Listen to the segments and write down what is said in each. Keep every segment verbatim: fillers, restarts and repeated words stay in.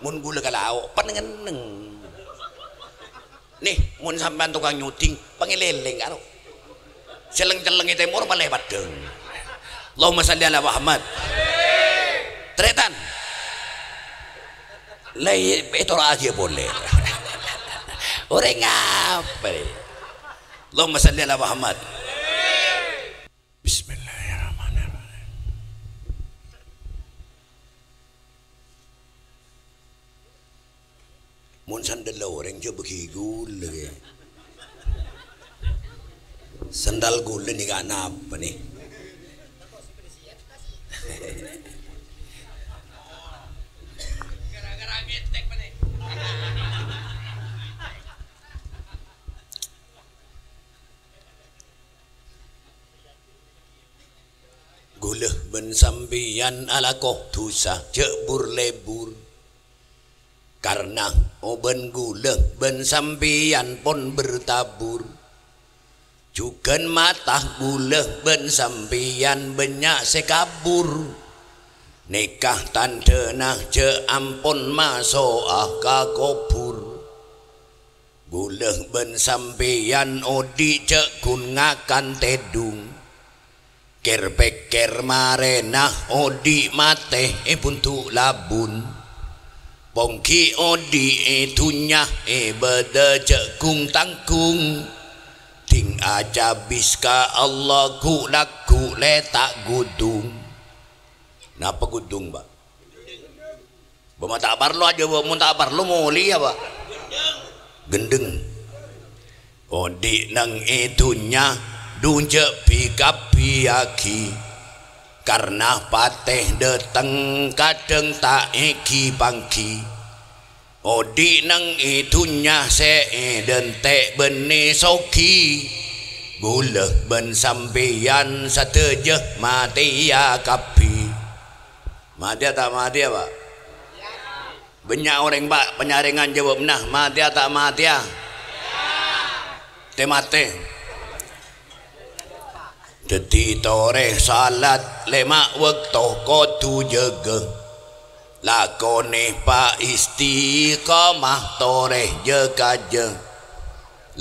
Mon ghulâ ka lao', panenneng. Nè, mon sampèyan tokang nyodhing, pangèlèlèng karo. Celleng-celleng è tèmor malè paddhâng. Allahumma shalli ala Muhammad. Tarètan. La, ètora'aghi polè. Orèng apa, rè? Allahumma shalli ala Muhammad. Bismillahirrahmanirrahim. Mon sandal orèng jhâ' bâgi ghulâ, ghi. Sandal ghulâ nèka napa, nè? Ghulâ bân sampèyan alako dhusa jhâ' bur-lebur. Karna obân ghulâ bân sampèyan pon bertabur. Jhughân mata ghulâ bân sampèyan bânnya' sè kabur. Nèka tandhâna jhâ' ampon maso'a ka kobhur. Ghulâ bân sampèyan odi' jhâ' ghun ngakan tèdung. Kèr-pèkkèr marèna odi' matè è bundhu' labun. Pongghi' odi' è dhunnya èbâdâ jhâ' ghung-tangghung. Dhing acabis ka Allah ghu'-lagghu' lè ta' ghudung. Napa ghudung, Pak? Bâ' ma' ta' parlo ajâwâb, mon ta' parlo molè, ya, Pak? Ghendheng. Odi' neng è dhunnya dhu jhâ' bi-kabbiyâghi. Karna patè dâteng kadhâng ta' èghi-pangghi. Odi' neng è dhunnya sè èdhântè' bânnè soghi. Ghulâ bân sampèyan sadhâjâ matèya kabbhi. Matèya ta' matèya, Pak? Bânnya' orèng, Pak, panyarèngan jâwâbbhâ, matèya ta' matèya? Tè-matè. Dhâddhi torè salat lèma' bâkto kodhu jâgâ. Lakonè pa-, istiqomah torè jâ-kajâ.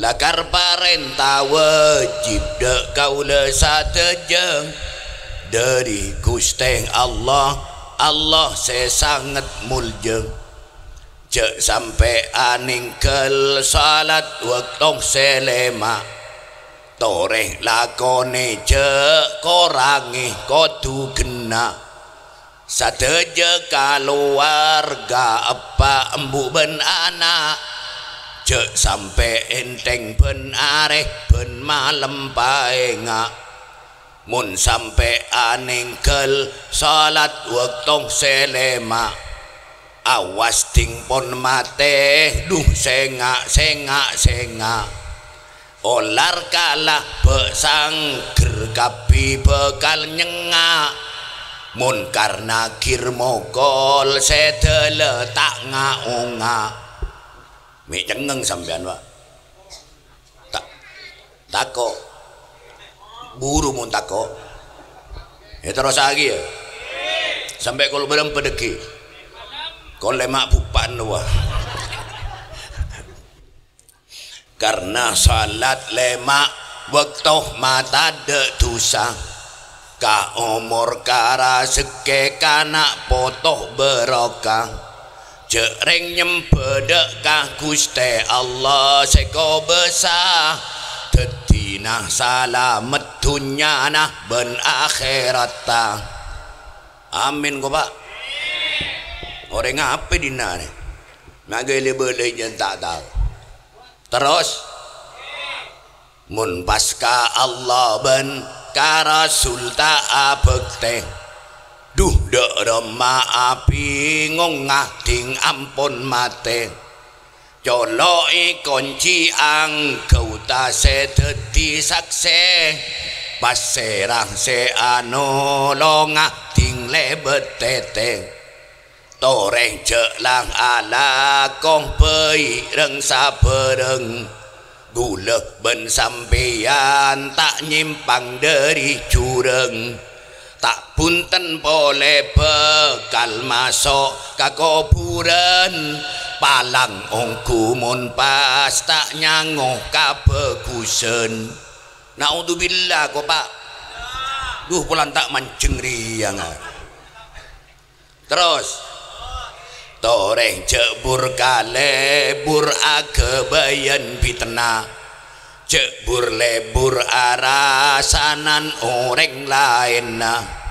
Lakar parènta wâjib dâ' kaulâ sadhâjâ. Dâri Ghustè Allah, Allah sè sanget molja. Jhâ' sampè' anèngghâl salat bâkto sè lèma'. Torè lakonè jhâ' korangè kodhu ghenna'. Sadhâjâ kalowarga eppa' embu' bân ana'. Jhâ' sampè' ènthèng bân arè bân malem paènga'. Mon sampè' anèngghâl salat bâkto sè lèma', awas dhing pon matè, dhu, sènga', sènga', sènga'. Olar kala bâ' sangghâr kabbhi bhâkal nyengnga'. Mon karna gir mokol sè dâlâ ta' nga'-onga'. Mè' cengngeng sampèyan, Pak. Ta-, tako'. Buru mon tako'. Èterrossaghi, ya. Sampè' kol bârâmpa dhâggi'. Kol lèma' bupa'an, wah. Karna salat lèma' bâkto matadâ' dhusa. Ka omor karazekkè kana' poto barokah. Jhâ' rèng nyembâ dâ' ka Ghustè Allah sè kobâsa, dhâddhina salamet dhunnyana bân akhèratta. Amin, ko, Pak. Orèng apè dinna' rè? Maghâlè-bâlâi jân ta' tao. Terros, mon pas ka Allah bân ka Rasul ta' abhâktè, dhu, dâ' remma abingongnga dhing ampon matè. Colo'è konci anggauta sè dhâddhi saksè, pasèra sè anolonga dhing lèbât tètè. Torè jhâ' lang alako bhâi rèng-sabhârâng. Ghulâ bân sampèyan ta' nyèmpang dâri jhurâng. Ta' Bhunten polè bhâkal maso' ka kobhurân, palang ongghu mon pas ta' nyango kabhâghusân. Naudzubillah, ko, Pa'. Duh, polana ta' manjeng rèya, nga. Terros, torè jhâ' bur-kalèbur aghâbâyân pitna. Jhâ' bur-lebur arasanan orèng laènna.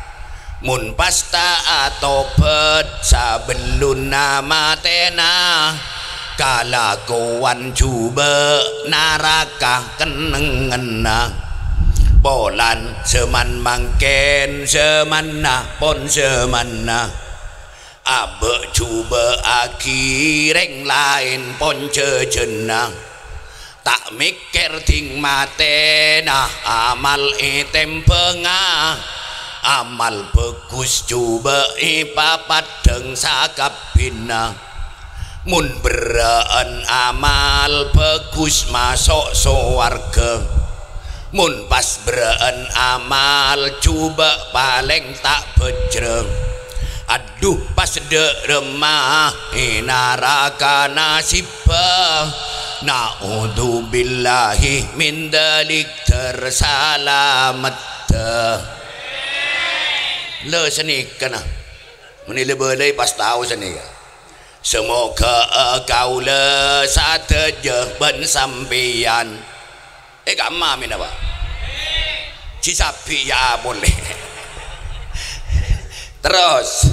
Mon pas ta' atobhât sabellunna matèna, kalakowan jhubâ' naraka kennengnganna. Polana jhâman mangkèn jhâmanna pon jhâmanna. Abâ' jhubâ'aghi rèng laèn pon jhâjhânna. Ta' mèkkèr dhing matèna, amal ètèmbhângnga. Amal bhâghus jhubâ' èpapaddhâng sakabbhiyânna. Mon berrâ'ân amal bhâghus maso' sowarghâ. Mon pas berrâ'ân amal jhubâ' palèng ta' bhâjrâ. Adhu, pas dâ' remma è naraka nasibbhâ. Naudzubillahi min dzalik, dâr salameddhâ. Lè, sanèkana. Mon èlè-bâlâi pas tao sanèka. Samoghâ kaulâ sadhâjâ bân sampèyan. Eh, kamma mèna, Pa'? Jhâ' sabbhi' ya polè. Terros,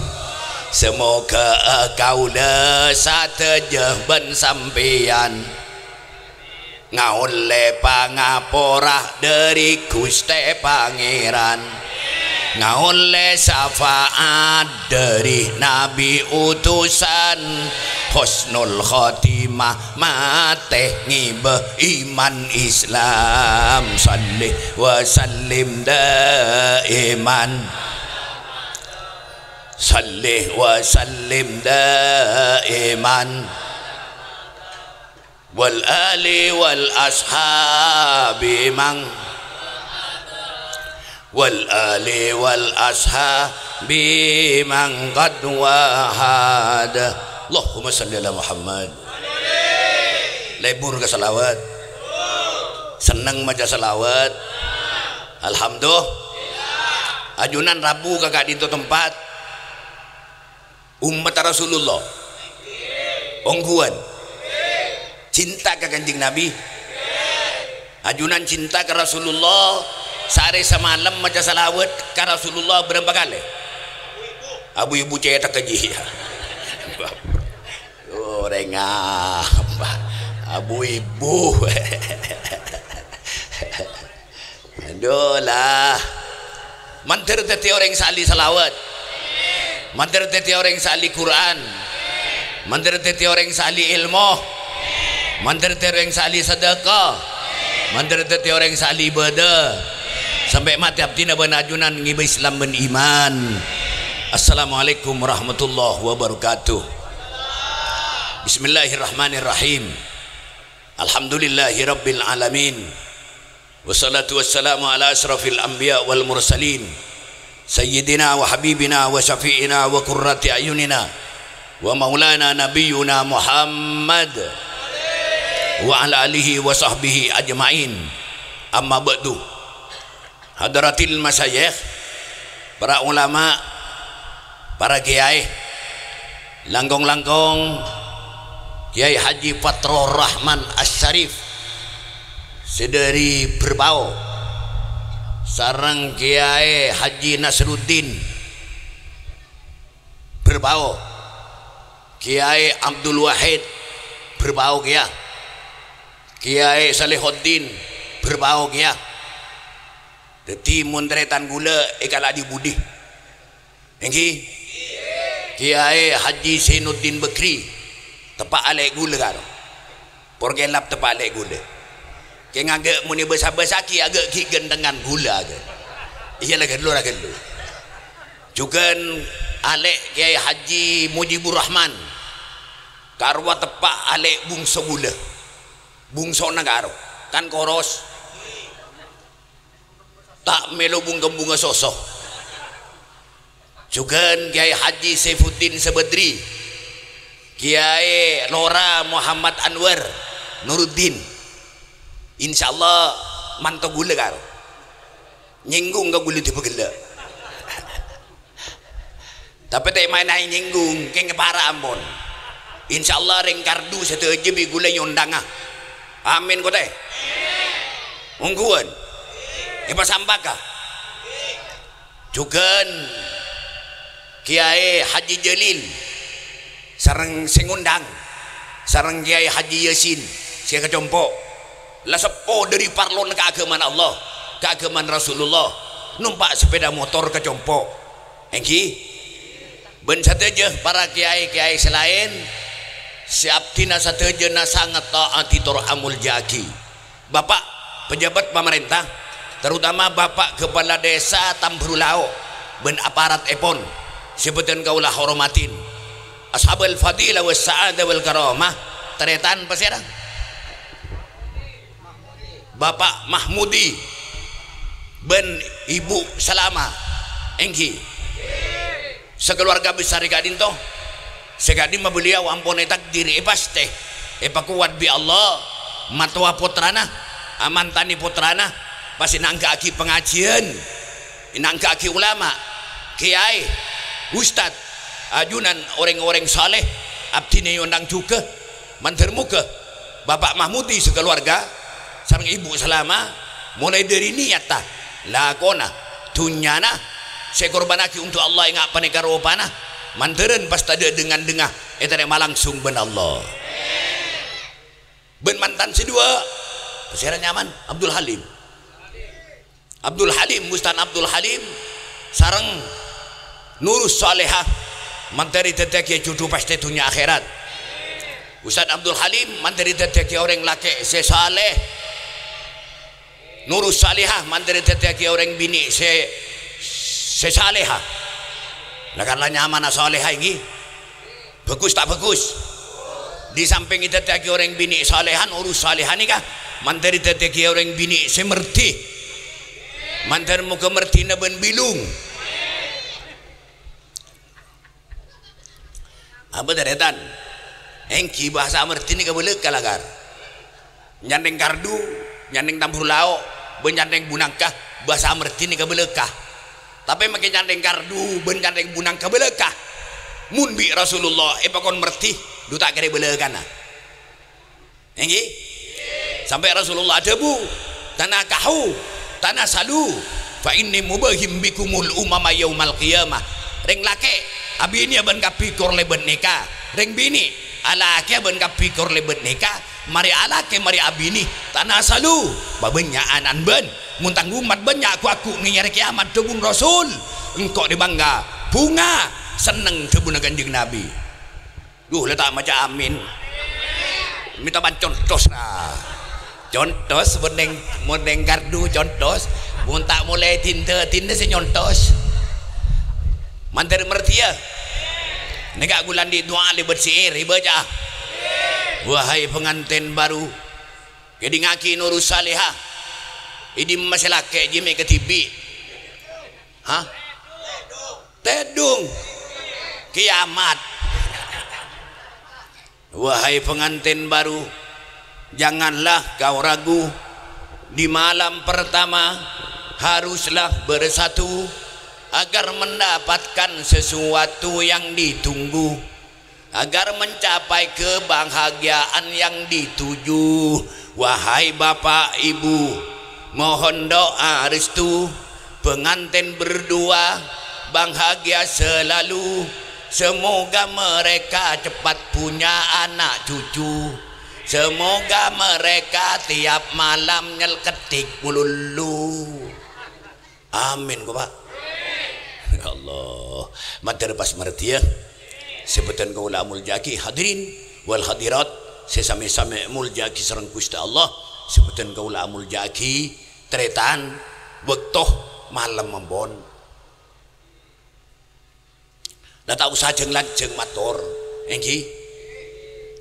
samoghâ kaulâ sadhâjâ bân sampèyan ngaollè pangapora dâri Ghustè Pangèran. Ngaollè syafaat dâri Nabi utusan, husnul khotimah matè ngibâ iman Islam. Shalli wa sallim daiman. Shalli wa sallim daiman. Wal ali wal ashabi mang. Wal ali wal ashabi mang qad wahad. Allahumma shalli ala Muhammad. Lebur ka salawat. Senneng maca salawat. Alhamdulillah. Ajunan rabu ka ka'dinto tempat. Ummatta Rasulullah. Ongghuwân. Cinta ka Kanjeng Nabi. Ajunan cinta ka Rasulullah. Saarè samalem maca salawat ka Rasulullah bârâmpa kalè? Abu-ibu cètak ka jiyâ. Orèng apa? Abu-ibu. Adhu, la. Mandhâr dhâddhi orèng sè ahli salawat. Mandhâr dhâddhi orèng sè ahli Qur'an. Mandhâr dhâddhi orèng sè ahli èlmo. Mandhâr dhâddhi orèng sè ahli sadhâka. Mandhâr dhâddhi orèng sè ahli ibâdâ. Sampè' matè abdhina bân ajunan ngibâ Islam bân iman. Assalamualaikum warahmatullahi wabarakatuh. Bismillahirrahmanirrahim. Alhamdulillahirabbil alamin. Wassalatu wassalamu ala asyrafil anbiya wal mursalin, sayyidina wa habibina wa syafi'ina wa qurrati a'yunina wa maulana nabiyyuna Muhammad wa ala alihi wa sahbihi ajma'in. Amma ba'du. Hadratil masyayikh, para ulama, para kèyaè, langkong-langkong Kèyaè Haji Fathur Rahman Asy-Syarif sè dâri Berbau, sareng Kèyaè Haji Nasruddin Berbau, Kèyaè Abdul Wahid Berbau kèya, Kèyaè Salihuddin Berbau kèya. Dhâddhi, mon tarètan kaulâ èkala' dhi-budhi. Èngghi? Kèyaè Haji Zainuddin Bakri, teppa' alè' kaulâ, karo. Por Kelap teppa' alè' kaulâ. Kèng aghâ' mon èbâsa-bâsaghi aghâ' ghi' ghântengan kaulâ, aghâ'. Iyâ, la ghâllu, ra ghâllu. Jhughân alè' Kèyaè Haji Mujibur Rahman, karowa teppa' alè' bungso kaulâ. Bungsona, karo. Kan koros. Ta' mèlo bung-kembungnga soso. Jhughân Kèyaè Haji Saifuddin Sabadri, Kèyaè Lora Muhammad Anwar Nuruddin. Insyaallah manto ghulâ karo. Nyèngghung ka ghulâ dhibi' ghellâ'. Tapè ta' maènaè nyèngghung, kèng para' ampon. Insyaallah rèng Kardu sadhâjâ bi' ghulâ èondhângnga. Amin, kottè. Ongghuwân. Èpasampaka. Jhughân Kèyaè Haji Jalil sareng sè ngondhâng, sareng Kèyaè Haji Yasin sè ka compo', la seppo dhâri parlona kaaghâmana Allah, kaaghâmana Rasulullah, nompa' sepèda motor ka compo'. Èngghi? Bân sadhâjâ para kèyaè-kèyaè sè laèn sè abdhina sadhâjâna sanget ta'ati tor amoljâ'aghi. Bapak pejabat pamarènta, terutama Bapak Kepala Desa Tamberu Lao' bân aparat èpon sè bhâdhân kaulâ hormatin. Ashabal fadilah was sa'adah wal karamah, tarètan pasèra? Bapak Mahmudi bân Ibu Salama, èngghi? Sakaluwarga besar è ka'dinto, sè ka'dimma beliau ampon ètakdir, èpastè, èpakowat bi' Allah, matowa pottrana, amantanè pottrana, pas ènangghâ'aghi pangajiyân, ènangghâ'aghi ulama, kèyaè, ustad, ajunan orèng-orèng saleh, abdhina èondhâng jhughân, mandhâr moghâ Bapak Mahmudi sakaluwarga sareng Ibu Salama, molaè dhâri niyatta, lakona, dhunnyana sè èkorbhânnaghi onto' Allah enga' panèka ropana, mandhârân pas tadâ' dhing-andhingnga ètarèma langsung bân Allah. Bân mantan sè duwâ', pasèra nyamana? Abdul Halim. Abdul Halim, Ustaz Abdul Halim sareng Nurus Salehah mandhâr èdhâddhiyâghi jhudhu pastè dhunnya akhèrat. Ustaz Abdul Halim mandhâr èdhâddhiyâghi orèng lakè' sè saleh. Nurus Salehah mandhâr èdhâddhiyâghi orèng binè' sè, sè salehah. La karna nyamana Salehah èngghi. Bhâghus ta' bhâghus? Di sampèng èdhâddhiyâghi orèng binè' salehah, Nurus Salehah nèka, mandhâr èdhâddhiyâghi orèng binè' sè merdhi. Mandhâr moghâ merdhina bân bilung. Apa tarètan? Èngghi bhâsa merdhi nèka bâlâkah lakar. Nyandhing Kardu, nyandhing Tamberu Lao', bân nyandhing Bunangka, bhâsa merdhi nèka bâlâkah. Tapè makè nyandhing Kardu bân nyandhing Bunangka bâlâkah. Mon bi' Rasulullah èpakon merdhi, dhu ta' kèra bâlâkana. Èngghi? Sampè' Rasulullah adhâbu, "Tanakahu, tanasalu, fa inni mubahim bikumul umama yaumal qiyamah." Rèng lakè', abinèya bân kabbhi kor lèbât nèka. Rèng binè', alakèya bân kabbhi kor lèbât nèka. Marè alakè, marè abinè, tanasalu, bâbânnya'an bân. Mon tang ommat bânnya' ghu-lagghu' nèng arè kèyamat, dhâbuna Rasul, engko' dibângga bhunga senneng, dhâbuna Kanjeng Nabi. Duh, la ta' maca amin. Mènta bân contos, ra. Contos, mon nèng, mon nèng Kardu contos. Mon ta' molaè dinda, dinda sè nyontos. Mandhâr merdhiyâ. Nèka ghulâ andi' du'a lèbât syi'ir, èbâca. Wahai pengantin baru, kèdingngaghi Nurus Salehah. È dimma sè lakè' jiyâ mè' kadhibi'? Hah? Tèdung. Kiamat. Wahai pengantin baru, janganlah kau ragu. Di malam pertama, haruslah bersatu agar mendapatkan sesuatu yang ditunggu. Agar mencapai kebahagiaan yang dituju. Wahai bapak ibu, mohon doa restu, pengantin berdua bahagia selalu. Semoga mereka cepat punya anak cucu. Semoga mereka tiap malam nyelketik pululu. Amin, kok, Pak? Ya Allah. Mandhâr pas mardhiyâ. Sè bhâdhân kaulâ amoljâ'aghi, hadirin wal hadirat, sè samè-samè èmoljâ'aghi sareng Ghustè Allah, sè bhâdhân kaulâ amoljâ'aghi, tarètan, bâkto malem ampon. La ta' osa jhâng-lanjhâng mator, èngghi?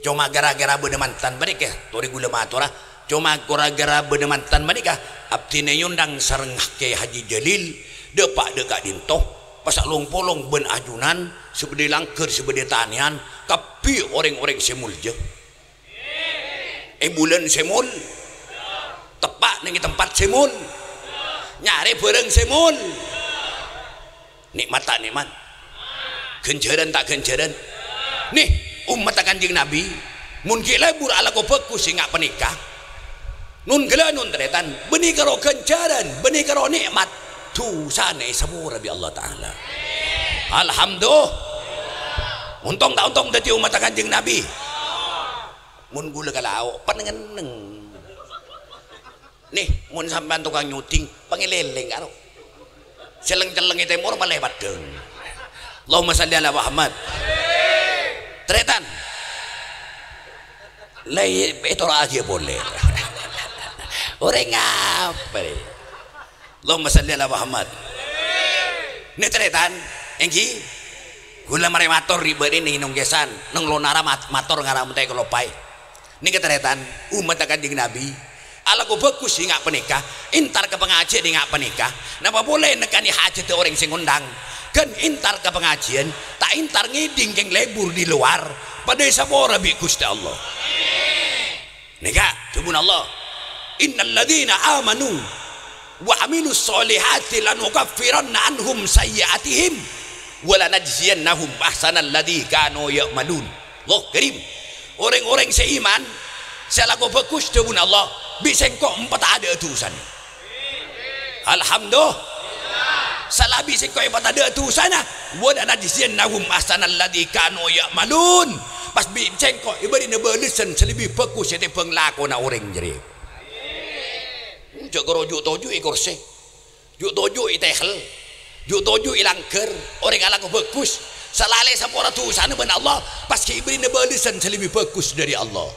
Coma ghârâ-ghârâ bâdâ mantan panèka, torè ghulâ matora, coma ghârâ-ghârâ bâdâ mantan panèka, abdhina èondhâng sareng Kè Haji Jalil, dâpa' dâ' ka'dinto, Pas along-polong bân ajunan, sè bâdâ langghâr, sè bâdâ tanèyan, kabbhi orèng-orèng sè molja. È bulân sè mol-, teppa' neng è tempat sè mol-, nyarè bhârâng sè mol-, nè'mat ta' nè'mat? Ghânjhârân ta' ghânjhârân? Nè, ommaddhâ Kanjeng Nabi, mon ghi' lebur alako bhâghus sè nga' panèka, non ghellâ' non tarètan, bânnè karo ghânjhârân, bânnè karo nè'mat, dhusana èsapora bi' Allah Ta'ala. Alhamdulillah. Ontong ta' ontong dhâddhi ommaddhâ Kanjeng Nabi? Mon ghulâ ka lao', penneng-enneng. Nè, mon sampèyan tokang nyoding, pangèlèlèng karo. Celleng-celleng è tèmor malè paddhâng. Allahumma shalli ala Muhammad. Tarètan. La è-, ètoro'aghiyâ polè. Orèng apa, rè? Allahumma shalli ala Muhammad. Nè tarètan, èngghi. Ghulâ marè mator rè bâ'na nèng nongkèsan, nèng lonara mat-, mator ngara mentè kalopaè. Nèng tarètan, ommaddhâ Kanjeng Nabi, alako bhâghus sè nga' panèka, entar ka pangajiân è nga' panèka, napa polè nekkanè hajhâddhâ orèng sè ngondhâng, ghân entar ka pangajiân, ta' entar ngèdhing kèng lebur di luar, padâ èsapora bi' Ghustè Allah. Nèka, dhâbuna Allah, "Innal ladzina amanu wa amilus shalihati lanukaffiranna anhum sayyi'atihim wa lanajziyannahum ahsanal ladzi kanu ya'malun." Allahu Karim. Orèng-orèng sè iman, sè alako bhâghus, dhâbuna Allah, bi' Sèngko' èpatadâ'â dhusana. Alhamdulillah. Sala bi' Sèngko' èpatadâ'â dhusana, "Wa lanajziyannahum ahsanal ladzi kanu ya'malun." Pas bi' Sèngko' èbârina bâlessan sè lebbi bhâghus ètèmbhâng lakona orèng jârèya. Jhâ' karo ju'-toju' è korsè. Ju'-toju' è tehel, ju'-toju' è langghâr, orèng alako bhâghus, salalè sapora dhusana bân Allah, pas ghi' èbârina bâlessan sè lebbi bhâghus dâri Allah.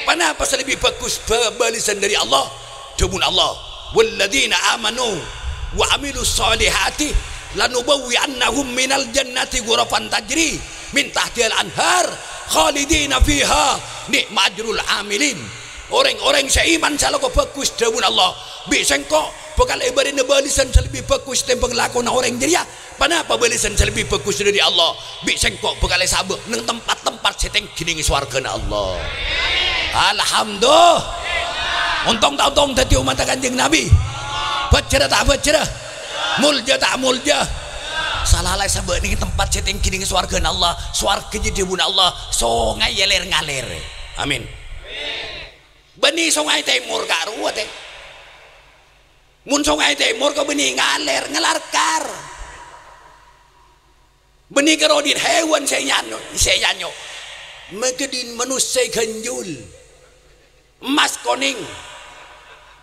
Ponapa sè lebbi bhâghus bâ-, bâlessan dâri Allah? Dhâbuna Allah, "Walladzina amanu wa amilus shalihati lanubawwi'annahum minal jannati ghurafan tajri min tahtihal anhar khalidina fiha ni'ma ajrul amilin." Orèng-orèng sè iman sè alako bhâghus, dhâbuna Allah, "Bi' Sèngko' bhâkal èbârina bâlessan sè lebbi bhâghus tèmbhâng lakona orèng jârèya." Ponapa bâlessan sè lebbi bhâghus dâri Allah? "Bi' Sèngko' bhâkal èsabâ' neng tempat-tempat sè tèngghi neng sowarghâna Allah." Alhamdulillah. Ontong ta' ontong dhâddhi ommaddhâ Kanjeng Nabi? Bhâjhrâ ta' bhâjhrâ? Molja ta' molja? Salalè èsabâ' neng tempat sè tèngghi neng sowarghâna Allah. Sowarghâ jâ dhâbuna Allah, songay è lèr-ngalèr. Amin. Bânnè songay tèmor ka'rowa, tè. Mon songay tèmor kabânnè ngalèr, ngalarkar. Bânnè karo dhin hèwan sè nyanyo-, sè nyanyo. Mèghâ dhin manossa èghânjhul. Emmas konèng.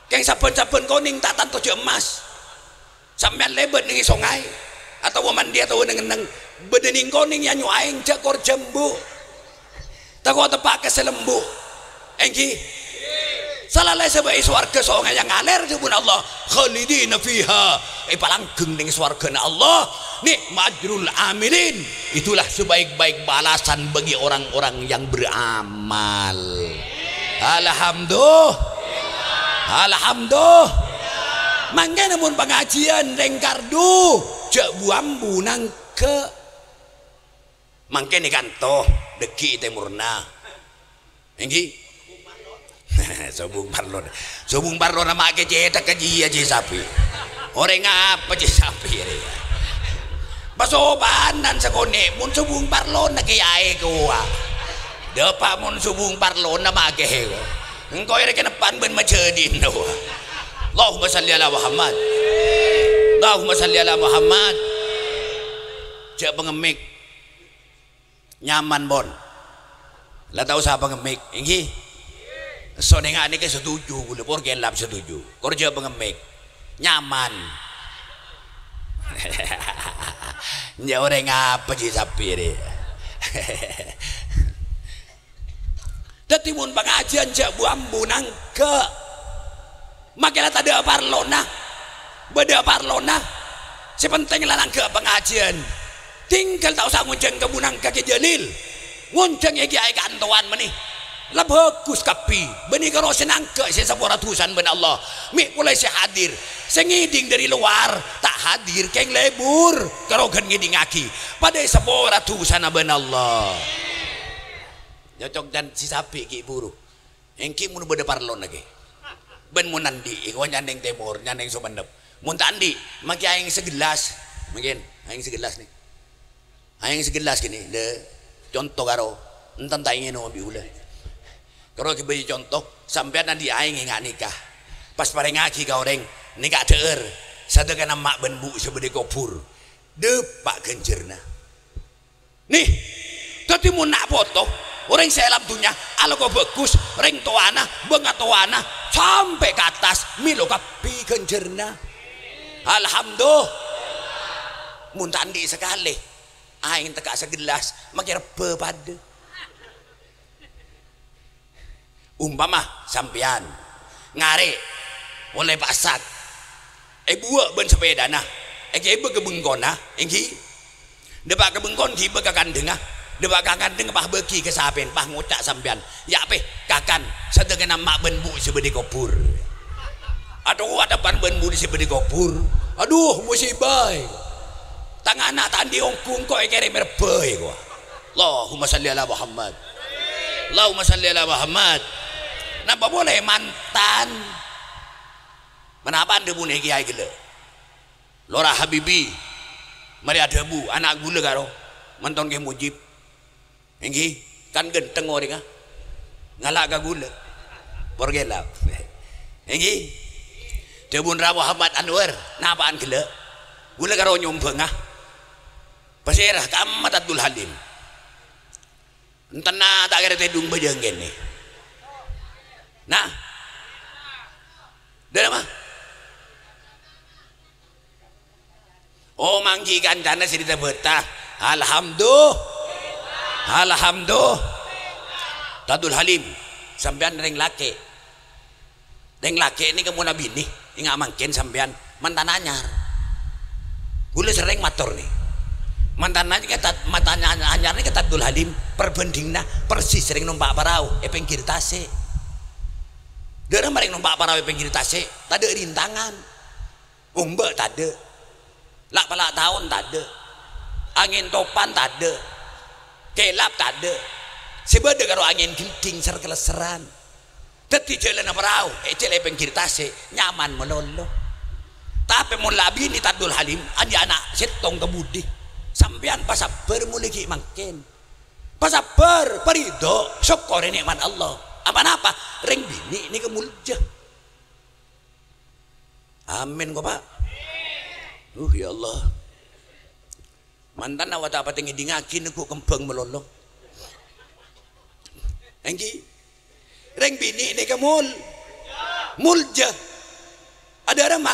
Kèng sabbhân-sabbhân konèng ta' tanto jâ' emmas. Sampèyan lèbât neng è songay, otabâ mandhi otabâ neng-enneng, bâdâ neng konèng nyanyo aèng jâ' kor jhâmbhu. Tako' teppa' ka sè lembhu'. Èngghi. Salalè èsabâ' è sowarghâ songay ngalèr dhâbuna Allah. Khalidina fiha. Èpalanggheng neng sowarghâna Allah. Ni'ma ajrul amilin. Itulah sebaik-baik balasan bagi orang-orang yang beramal. Alhamdulillah. Alhamdulillah. Mangkèn mon pangajiân rèng kardhu, jâ' bu-ambu nangghâ'. Mangkèn è kanto, dhâggi' tèmorna. Èngghi? Sobung parlona. Sobung parlona ma' kè cèthak ka jiyâ jhi sapi. Orèng apa jhi sapi rèya? Pasopanan sakonè', mon sobung parlona kèyaè kowa. Dâpa' mon sobung parlona ma' kè. Engko' èrè kèneppan bân majhâdhin kowa. Allahumma shalli ala Muhammad. Allahumma shalli ala Muhammad. Jâ' pangemmik. Nyaman, pon. La tao sapa ngemmik, èngghi? Sonènga' nèka setuju, ghulâ por kelap setuju. Kor jâ' pangemmik. Nyaman. Jâ' orèng apa jhi sapi rè? Dhâddhi mon pangajiân jâ' bu-ambu nangghâ'. Makè la tadâ' parlona. Bâdâ parlona. Sè pentèng la nangghâ' pangajiân. Tinggal ta' osa ngonjhâng ka bu nangghâ' Kè Jalil. Ngonjhâng è kèyaè kantowan mènnè. La bhâghus kabbhi, bânnè karo sè nangghâ' sè sapora dhusana bân Allah. Mè' polè sè hadir, sè ngèdhing dâri lowar, ta' hadir kèng lebur, karo ghân ngèdhingaghi, padâ èsapora dhusana bân Allah. Nyocok jân sè sabbhi ghi' buru. Èngghi mon bâdâ parlona ghi. Bân mon andi', èkowa nyandeng tèmor, nyandeng somennep. Mon ta' andi', makè aèng sagellas. Mangkèn, aèng sagellas, nè. Aèng sagellas kènè, lè, conto karo, enten ta' èngènom bi' ghulâ. Karo ghibâ conto, sampèyan andi' aèng ènga' nèka. Pas parèngaghi ka orèng, nèka dhâ'âr, sadhâkana emma' bân embu' sè bâdâ è kobhur. Dâpa' ghânjhârânna. Nè, dhâddhi mon na' poto, orèng sè è alam dhunnya, alako bhâghus, rèng towana, bângatowana, sampè' ka attas, mèlo kabbhi ghânjhârânna. Alhamdulillah. Mon ta' andi' sakalè. Aèng tekka' sagellas, makè rebbhâ padâ. Umpama sampèyan ngarè' ollè pa'asat, èbuwâ' bân sapèdana, èghibâ ka bengkona, èngghi? Dâpa' ka bengkona, ghibâ ka kandhângnga, dâpa' ka kandhângnga, pas bâghi ka sapèna, pas ngoca' sampèyan, "Ya', Pè, kakan, sadhâkana emma' bân embu' sè bâdâ è kobhur." Adhu, adâpan bân embu' sè bâdâ è kobhur. Adhu, musibah, èkowa. Tang ana' ta' andi' ongghu, engko' èkèrèm rebbhâ, èkowa. Allahumma shalli ala Muhammad. Allahumma shalli ala Muhammad. Napa polè mantan? Manapa'an dhâbuna kèyaè ghellâ'? Lora Habibi marè adhâbu, ana' ghulâ karo manton Kè Mujib. Èngghi, kan ghântheng orèngnga. Ngala' ka ghulâ. Por ghellâ'. Èngghi. Dhâbuna Ra Muhammad Anwar, napa'an ghellâ'? Ghulâ karo nyombhângnga. Pasèra, ka'emma Abdul Halim. Entenna ta' kèra tèdung bâjâng kènè. Nah. Dârâmma? Oh, mangghi kancana sè dhâ-bâdhâ. Alhamdulillah. Alhamdulillah. Abdul Halim, sampèyan rèng lakè'. Rèng lakè' nèka mon abinè, ènga' mangkèn sampèyan mantan anyar. Ghulâ serrèng mator nè. Mantan anyar nèka Tad-, mantan anyar nèka Abdul Halim, perbandinganna persis rèng nompa' parao è pèngghir tasè'. Dârâmma rèng nompa' parao è pèngghir tasè', tadâ' rintangan. Ombâ' tadâ'. La'-pala' taon tadâ'. Angèn topan tadâ'. Kèlap tadâ'. Sè bâdâ karo angèn gendhing ser-kalesseran. Dhâddhi jhâlânna parao, è jhâlân è pèngghir tasè', nyaman malolo. Tapè mon la abinè Abdul Halim, andi' ana' sèttong ka budi. Sampèyan pasabbhâr molaè ghi' mangkèn. Pasabbhâr, paridho, sokkorè nè'mat Allah. Apa-napa, rèng binè' nèka molja. Amin, ko, Pa'. Uh, ya Allah. Mantanna wa ta' patè ngèdingngaghi neggu' kembhâng malolo. Èngghi. Rèng binè' nèka mol-, molja. Adâ' dârâmma?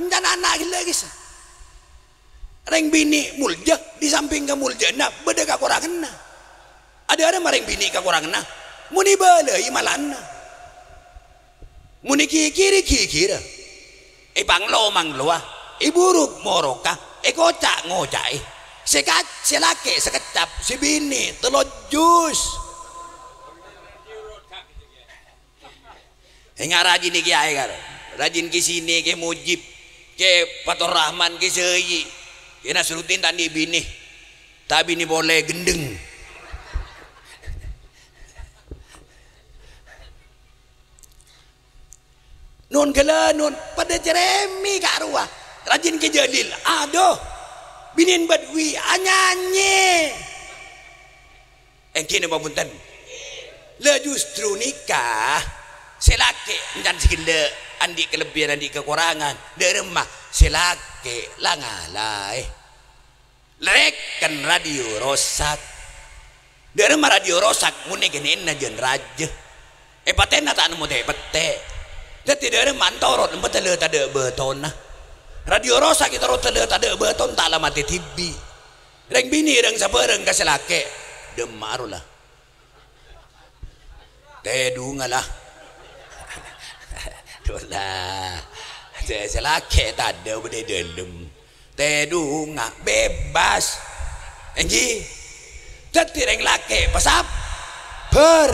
Èncana ana' ghellâ' kèsa. Rèng binè' molja, di samping kamoljâ'ânna bâdâ kakoranganna. Adâ' dârâmma rèng binè' kakoranganna? Mon èbâlâi malana. Mon èghighiri ghighira, èpanglo manglowa, èburuk moroka, èkoca' ngoca'è. Sè ka-, sè lakè' sakeccap, sè binè' tello jus. Ènga' rajin nèka aè karo. Rajin Kè Sini, Kè Mujib, Kè Fathurrahman, Kè Sayi, Kè Nasruddin ta' andi' binè. Ta' binè polè ghendheng. Non ghellâ' non, padâ cerrèmè ka' rowa. Rajin Kè Jalil, adhu, binèn bâdwi anyanyè. Èngghi napa bhunten? La justru nèka, sè lakè' èncana sè ghellâ' andi' kalebbiyân andi' kakorangan. Dârâmma sè lakè' la ngalaè. Lèkèn radio rosak. Dârâmma radio rosak, mon è kènè'na jân rajâ. Èpatèna ta' nemmo tè'-pettè'. Dhâddhi dârâmma antorot, empa' tadâ' tadâ' bâtona. Radio rosak ètorot tadâ' tadâ' bâtona, ta' la matè dhibi'. Rèng binè' rèng sabhârâng ka sè lakè'. Dâmma arola. Tèdunga la. Dhu la. Sè, sè lakè' tadâ' bâdâ è dâlem. Tèdunga, bebas. Èngghi. Dhâddhi rèng lakè' pasabbhâr.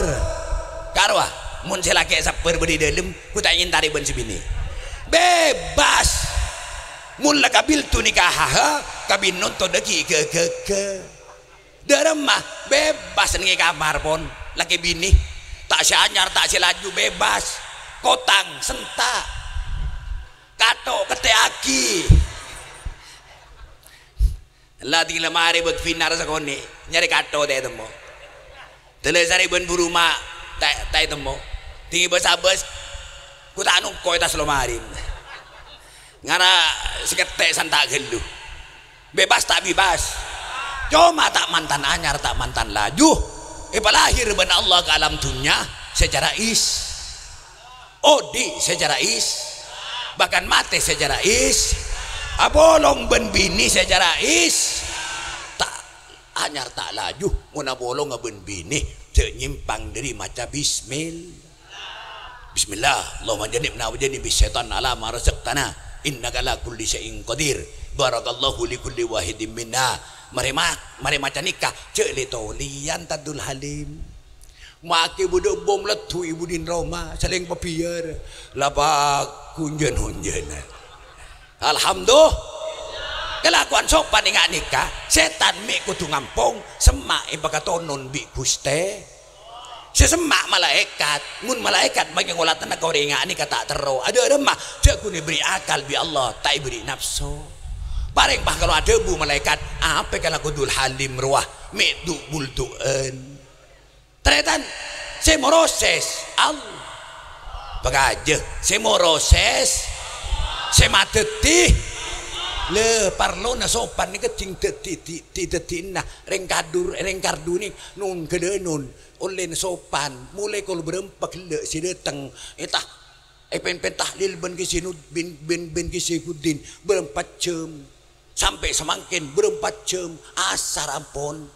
Karowa, mon sè lakè' sabbhâr bâdâ è dâlem, ghu ta' èntarè bân sè binè'. Bebas. Mon la qabiltu nikahaha, kabinèn toddhâghi ghâ-ghâghâ. Dâremma, bebas neng è kamar pon, lakè binè. Ta' sè anyar, ta' sè laju, bebas. Kotang, senta'. Katho', kettè'aghi. La ding la marè bâk binar sakonè', nyarè katho ta' ètemmo. Dâlâ sarè bân buru ma' ta', ta' ètemmo. Ding bâs-abâs, ghu ta' nongko' è attas lomarè. Ngara sè kettè' santa' ghâllu. Bebas ta' bebas? Coma ta' mantan anyar, ta' mantan laju. Èpalahèr bân Allah ka alam dhunnya secara is. Odi' secara is, bahkan matè secara is, apolong bân binè secara is, ta' anyar ta' laju, mon apolonga bân binè, jhâ' nyèmpang dâri maca bismil-, Bismillah, Allahumma jannibna wa jannibis syaitan ala ma razaqtana, innaka ala kulli syai'in qadir, barakallahu li kulli wahidin minna, marè ma-, marè maca nèka, jhâ' lè-tolèyan ta' Dul Halim. Makè bâdâ bom leddhu è budina roma, salèng pabiyâr. La paghun-jhân-hunjhânan. Alhamdulillah. Kalakowan sopan enga' nèka, sètan mè' kodhu ngampong, semma' èpakatonon bi' Ghustè. Sè semma' malaèkat, mon malaèkat makè ngolatana ka orèng enga' nèka ta' terro. Adâ' remma, jhâ' ghun èbèrri' akal bi' Allah, ta' èbèrri' napso. Parèng pas kalo adhâbu malaèkat, apè kalakowan Dul Halim rowa, mè' du'-buldu'ân. Tarètan, sè moroses Allah. Pakajâ, sè moroses, sè madhâddhi. Lè, parlona sopan nèka ding dâddhi, di, di, dâddhina rèng kadur, rèng kardhu nè, non ghâlânon, ollèna sopan. Molaè kol bârâmpa ghellâ' sè dâteng, èta, èpen-pen tahlil bân Kè Sinud-, bin, bin, bin Kè Saifuddin, bârâmpa jhâm. Sampè' samangkèn bârâmpa jhâm, asar ampon.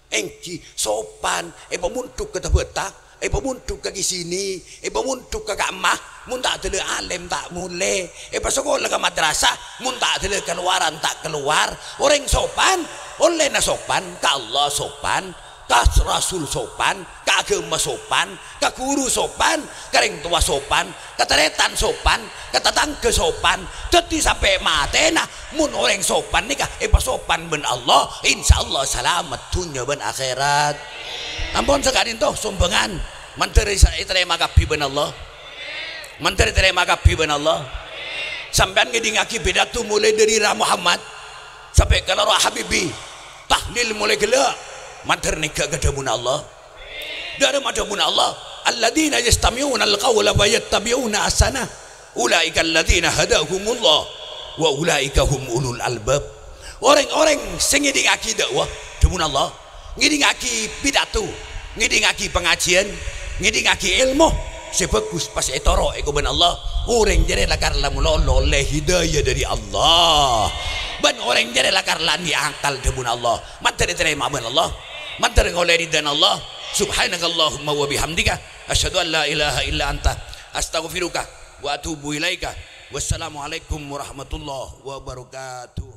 Èngghi sopan, èpamondhuk ka Tabata, èpamondhuk ka Kè Sinè, èpamondhuk ka ka'emma, mon ta' dâlâ alèm ta' molè, èpasakola ka madrasah, mon ta' dâlâ kalowaran ta' kalowar. Orèng sopan, ollèna sopan, ka Allah sopan, ka Rasul sopan, ka aghâma sopan, ka ghuru sopan, ka rèng towa sopan, ka tarètan sopan, ka tatangghâ sopan. Dâddhi sampè' matèna, mon orèng sopan nèka èpasopan bân Allah, insyaallah salamet dhunnya bân akhèrat. Ampon saka'dinto sombhângan, mandhâr èsa-, ètarèma kabbhi bân Allah. Mandhâr ètarèma kabbhi bân Allah. Sampèyan ngèdingngaghi pidato molaè dâri Ra Muhammad sampè' ka Ra Habibi. Tahlil molaè ghellâ', mandhâr nèngghâ' ka dhâbuna Allah. Dâremma dhâbuna Allah, "Alladzina yastami'unal qaula fayattabi'una ahsanah, ulaika alladzina hadahumullah, wa ulaika hum ulul albab." Orèng-orèng sè ngèdingngaghi da'wa, dhâbuna Allah, ngèdingngaghi pidato, ngèdingngaghi pangajiyân, ngèdingngaghi èlmo sè bhâghus pas ètoro' èkobân Allah, orèng jârèya lakar la malolo ollè hidayah dâri Allah. Bân orèng jârèya lakar la andi' akal, dhâbuna Allah. Mandhâr ètarèma bân Allah. Mandhâr ngolè ridhâna Allah. Subhanakallahumma wa bihamdika, asyhadu an la ilaha illa anta, astaghfiruka wa atubu ilaika. Wassalamualaikum warahmatullahi wabarakatuh.